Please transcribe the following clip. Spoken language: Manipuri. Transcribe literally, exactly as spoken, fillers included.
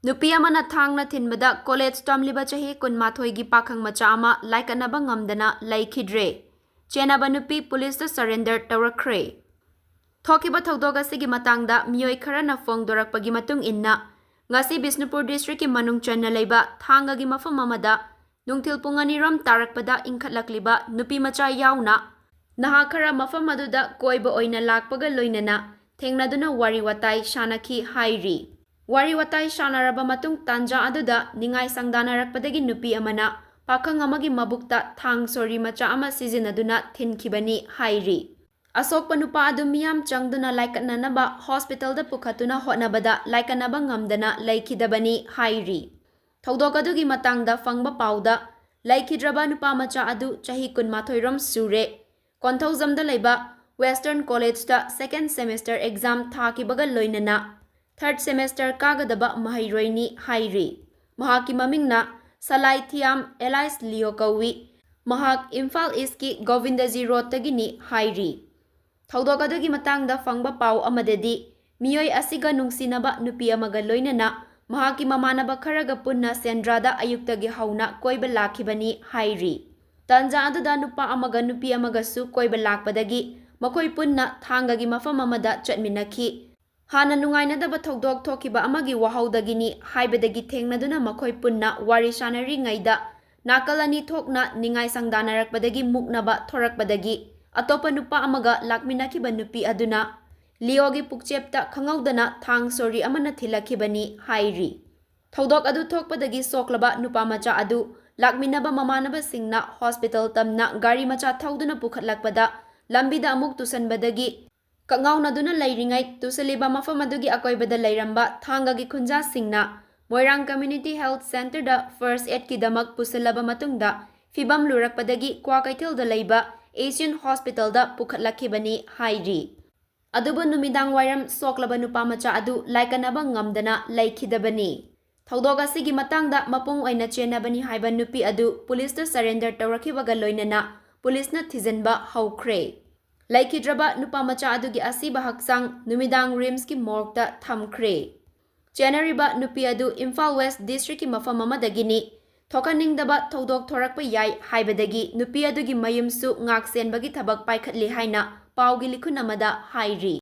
ꯅꯨꯄꯤ ꯑꯃꯅ ꯊꯥꯡꯅ ꯊꯤꯟꯕꯗ ꯀꯣꯂꯦꯖ ꯇꯝꯂꯤꯕ ꯆꯍꯤ ꯀꯨꯟꯃꯥꯊꯣꯏꯒꯤ ꯄꯥꯈꯪ ꯃꯆꯥ ꯑꯃ ꯂꯥꯏꯀꯠꯅꯕ ꯉꯝꯗꯅ ꯂꯩꯈꯤꯗ꯭ꯔꯦ꯫ ꯆꯦꯟꯅꯕ ꯅꯨꯄꯤ ꯄꯨꯂꯤꯁꯇ ꯁꯔꯦꯟꯗꯔ ꯇꯧꯔꯛꯈ꯭ꯔꯦ꯫ ꯊꯣꯛꯈꯤꯕ ꯊꯧꯗꯣꯛ ꯑꯁꯤꯒꯤ ꯃꯇꯥꯡꯗ ꯃꯤꯑꯣꯏ ꯈꯔꯅ ꯐꯣꯡꯗꯣꯔꯛꯄꯒꯤ ꯃꯇꯨꯡ ꯏꯟꯅ, ꯉꯁꯤ ꯕꯤꯁꯅꯨꯄꯨꯔ ꯗꯤꯁꯇ꯭ꯔꯤꯛꯀꯤ ꯃꯅꯨꯡ ꯆꯟꯅ ꯂꯩꯕ ꯊꯥꯡꯒꯒꯤ ꯃꯐꯝ ꯑꯃꯗ ꯅꯨꯡꯊꯤꯜ ꯄꯨꯡ ꯑꯅꯤꯔꯣꯝ ꯇꯥꯔꯛꯄꯗ ꯏꯟꯈꯠꯂꯛꯂꯤꯕ ꯅꯨꯄꯤ ꯃꯆꯥ ꯌꯥꯎꯅ ꯅꯍꯥ ꯈꯔ ꯃꯐꯝ ꯑꯗꯨꯗ ꯀꯣꯏꯕ ꯑꯣꯏꯅ ꯂꯥꯛꯄꯒ ꯂꯣꯏꯅꯅ ꯊꯦꯡꯅꯗꯨꯅ ꯋꯥꯔꯤ ꯋꯥꯇꯥꯏ ꯁꯥꯅꯈꯤ ꯍꯥꯏꯔꯤ꯫ ꯋꯥꯔꯤ ꯋꯥꯇꯥꯏ ꯁꯥꯟꯅꯔꯕ ꯃꯇꯨꯡ, ꯇꯥꯟꯖꯥ ꯑꯗꯨꯗ ꯅꯤꯡꯉꯥꯏ ꯁꯪꯗꯥꯅꯔꯛꯄꯗꯒꯤ ꯅꯨꯄꯤ ꯑꯃꯅ ꯄꯥꯈꯪ ꯑꯃꯒꯤ ꯃꯕꯨꯛꯇ ꯊꯥꯡ ꯁꯣꯔꯤ ꯃꯆꯥ ꯑꯃ ꯁꯤꯖꯤꯟꯅꯗꯨꯅ ꯊꯤꯟꯈꯤꯕꯅꯤ ꯍꯥꯏꯔꯤ꯫ ꯑꯁꯣꯛꯄ ꯅꯨꯄꯥ ꯑꯗꯨ ꯃꯤꯌꯥꯝ ꯆꯪꯗꯨꯅ ꯂꯥꯏꯀꯠꯅꯅꯕ ꯍꯣꯁꯄꯤꯇꯥꯜꯗ ꯄꯨꯈꯠꯇꯨꯅ ꯍꯣꯠꯅꯕꯗ ꯂꯥꯏꯀꯠꯅꯕ ꯉꯝꯗꯅ ꯂꯩꯈꯤꯗꯕꯅꯤ ꯍꯥꯏꯔꯤ꯫ ꯊꯧꯗꯣꯛ ꯑꯗꯨꯒꯤ ꯃꯇꯥꯡꯗ ꯐꯪꯕ ꯄꯥꯎꯗ, ꯂꯩꯈꯤꯗ꯭ꯔꯕ ꯅꯨꯄꯥ ꯃꯆꯥ ꯑꯗꯨ ꯆꯍꯤ ꯀꯨꯟꯃꯥꯊꯣꯏ ꯔꯣꯝ ꯁꯨꯔꯦ꯫ ꯀꯣꯟꯊꯧꯖꯝꯗ ꯂꯩꯕ ꯋꯦꯁꯇꯔꯟ ꯀꯣꯂꯦꯖꯇ ꯁꯦꯀꯦꯟ ꯁꯦꯃꯦꯁꯇꯔ ꯑꯦꯛꯖꯥꯝ ꯊꯥꯈꯤꯕꯒ ꯂꯣꯏꯅꯅ ꯊꯥꯔꯠ ꯁꯦꯃꯦꯁꯇꯔ ꯀꯥꯒꯗꯕ ꯃꯍꯩꯔꯣꯏꯅꯤ ꯍꯥꯏꯔꯤ꯫ ꯃꯍꯥꯛꯀꯤ ꯃꯃꯤꯡꯅ ꯁꯂꯥꯏꯊꯤꯌꯥꯝ ꯑꯦꯂꯥꯏꯁ ꯂꯤꯌꯣ ꯀꯧꯏ꯫ ꯃꯍꯥꯛ ꯏꯝꯐꯥꯜ ꯏꯁꯀꯤ ꯒꯣꯕꯤꯟꯗꯖꯤ ꯔꯣꯗꯇꯒꯤꯅꯤ ꯍꯥꯏꯔꯤ꯫ ꯊꯧꯗꯣꯛ ꯑꯗꯨꯒꯤ ꯃꯇꯥꯡꯗ ꯐꯪꯕ ꯄꯥꯎ ꯑꯃꯗꯗꯤ, ꯃꯤꯑꯣꯏ ꯑꯁꯤꯒ ꯅꯨꯡꯁꯤꯅꯕ ꯅꯨꯄꯤ ꯑꯃꯒ ꯂꯣꯏꯅꯅ ꯃꯍꯥꯛꯀꯤ ꯃꯃꯥꯟꯅꯕ ꯈꯔꯒ ꯄꯨꯟꯅ ꯁꯦꯟꯗ꯭ꯔꯥꯗ ꯑꯌꯨꯛꯇꯒꯤ ꯍꯧꯅ ꯀꯣꯏꯕ ꯂꯥꯛꯈꯤꯕꯅꯤ ꯍꯥꯏꯔꯤ꯫ ꯇꯥꯟꯖꯥ ꯑꯗꯨꯗ ꯅꯨꯄꯥ ꯑꯃꯒ ꯅꯨꯄꯤ ꯑꯃꯒꯁꯨ ꯀꯣꯏꯕ ꯂꯥꯛꯄꯗꯒꯤ ꯃꯈꯣꯏ ꯄꯨꯟꯅ ꯊꯥꯡꯒꯒꯤ ꯃꯐꯝ ꯑꯃꯗ ꯆꯠꯃꯤꯟꯅꯈꯤ꯫ ꯍꯥꯟꯅ ꯅꯨꯡꯉꯥꯏꯅꯗꯕ ꯊꯧꯗꯣꯛ ꯊꯣꯛꯈꯤꯕ ꯑꯃꯒꯤ ꯋꯥꯍꯧꯗꯒꯤꯅꯤ ꯍꯥꯏꯕꯗꯒꯤ ꯊꯦꯡꯅꯗꯨꯅ ꯃꯈꯣꯏ ꯄꯨꯟꯅ ꯋꯥꯔꯤ ꯁꯥꯅꯔꯤꯉꯩꯗ ꯅꯥꯀꯜ ꯑꯅꯤ ꯊꯣꯛꯅ ꯅꯤꯡꯉꯥꯏ ꯁꯪꯗꯥꯅꯔꯛꯄꯗꯒꯤ ꯃꯨꯛꯅꯕ ꯊꯣꯔꯛꯄꯗꯒꯤ ꯑꯇꯣꯞꯄ ꯅꯨꯄꯥ ꯑꯃꯒ ꯂꯥꯛꯃꯤꯟꯅꯈꯤꯕ ꯅꯨꯄꯤ ꯑꯗꯨꯅ ꯂꯤꯌꯣꯒꯤ ꯄꯨꯛꯆꯦꯞꯇ ꯈꯪꯍꯧꯗꯅ ꯊꯥꯡ ꯁꯣꯔꯤ ꯑꯃꯅ ꯊꯤꯜꯂꯛꯈꯤꯕꯅꯤ ꯍꯥꯏꯔꯤ꯫ ꯊꯧꯗꯣꯛ ꯑꯗꯨ ꯊꯣꯛꯄꯗꯒꯤ ꯁꯣꯛꯂꯕ ꯅꯨꯄꯥ ꯃꯆꯥ ꯑꯗꯨ ꯂꯥꯛꯃꯤꯟꯅꯕ ꯃꯃꯥꯟꯅꯕꯁꯤꯡꯅ ꯍꯣꯁꯄꯤꯇꯥꯜ ꯇꯝꯅ ꯒꯥꯔꯤ ꯃꯆꯥ ꯊꯧꯗꯨꯅ ꯄꯨꯈꯠꯂꯛꯄꯗ ꯂꯝꯕꯤꯗ ꯑꯃꯨꯛ ꯇꯨꯁꯟꯕꯗꯒꯤ ꯀꯛꯉꯥꯎꯅꯗꯨꯅ ꯂꯩꯔꯤꯉꯩ ꯇꯨꯁꯤꯜꯂꯤꯕ ꯃꯐꯝ ꯑꯗꯨꯒꯤ ꯑꯀꯣꯏꯕꯗ ꯂꯩꯔꯝꯕ ꯊꯥꯡꯒꯒꯤ ꯈꯨꯟꯖꯥꯁꯤꯡꯅ ꯃꯣꯏꯔꯥꯡ ꯀꯝꯃ꯭ꯌꯨꯅꯤꯇꯤ ꯍꯦꯜꯊ ꯁꯦꯟꯇꯔꯗ ꯐꯥꯔꯁ ꯑꯦꯗꯀꯤꯗꯃꯛ ꯄꯨꯁꯤꯜꯂꯕ ꯃꯇꯨꯡꯗ ꯐꯤꯕꯝ ꯂꯨꯔꯛꯄꯗꯒꯤ ꯀ꯭ꯋꯥꯀꯩꯊꯦꯜꯗ ꯂꯩꯕ ꯑꯦꯁꯤꯌꯟ ꯍꯣꯁꯄꯤꯇꯥꯜꯗ ꯄꯨꯈꯠꯂꯛꯈꯤꯕꯅꯤ ꯍꯥꯏꯔꯤ꯫ ꯑꯗꯨꯕꯨ ꯅꯨꯃꯤꯗꯥꯡ ꯋꯥꯏꯔꯝ ꯁꯣꯛꯂꯕ ꯅꯨꯄꯥ ꯃꯆꯥ ꯑꯗꯨ ꯂꯥꯏꯀꯠꯅꯕ ꯉꯝꯗꯅ ꯂꯩꯈꯤꯗꯕꯅꯤ꯫ ꯊꯧꯗꯣꯛ ꯑꯁꯤꯒꯤ ꯃꯇꯥꯡꯗ ꯃꯄꯨꯡ ꯑꯣꯏꯅ ꯆꯦꯟꯅꯕꯅꯤ ꯍꯥꯏꯕ ꯅꯨꯄꯤ ꯑꯗꯨ ꯄꯨꯂꯤꯁꯇ ꯁꯔꯦꯟꯗꯔ ꯇꯧꯔꯛꯈꯤꯕꯒ ꯂꯣꯏꯅꯅ ꯄꯨꯂꯤꯁꯅ ꯊꯤꯖꯤꯟꯕ ꯍꯧꯈ꯭ꯔꯦ꯫ ꯂꯩꯈꯤꯗ꯭ꯔꯕ ꯅꯨꯄꯥ ꯃꯆꯥ ꯑꯗꯨꯒꯤ ꯑꯁꯤꯕ ꯍꯛꯆꯥꯡ ꯅꯨꯃꯤꯗꯥꯡ ꯔꯤꯝꯁꯀꯤ ꯃꯣꯔꯒꯇ ꯊꯝꯈ꯭ꯔꯦ꯫ ꯆꯦꯟꯅꯔꯤꯕ ꯅꯨꯄꯤ ꯑꯗꯨ ꯏꯝꯐꯥꯜ ꯋꯦꯁ ꯗꯤꯁꯇ꯭ꯔꯤꯛꯀꯤ ꯃꯐꯝ ꯑꯃꯗꯒꯤꯅꯤ꯫ ꯊꯣꯛꯍꯟꯅꯤꯡꯗꯕ ꯊꯧꯗꯣꯛ ꯊꯣꯔꯛꯄ ꯌꯥꯏ ꯍꯥꯏꯕꯗꯒꯤ ꯅꯨꯄꯤ ꯑꯗꯨꯒꯤ ꯃꯌꯨꯝꯁꯨ ꯉꯥꯛ ꯁꯦꯟꯕꯒꯤ ꯊꯕꯛ ꯄꯥꯏꯈꯠꯂꯤ ꯍꯥꯏꯅ ꯄꯥꯎꯒꯤ ꯂꯤꯈꯨꯟ ꯑꯃꯗ ꯍꯥꯏꯔꯤ꯫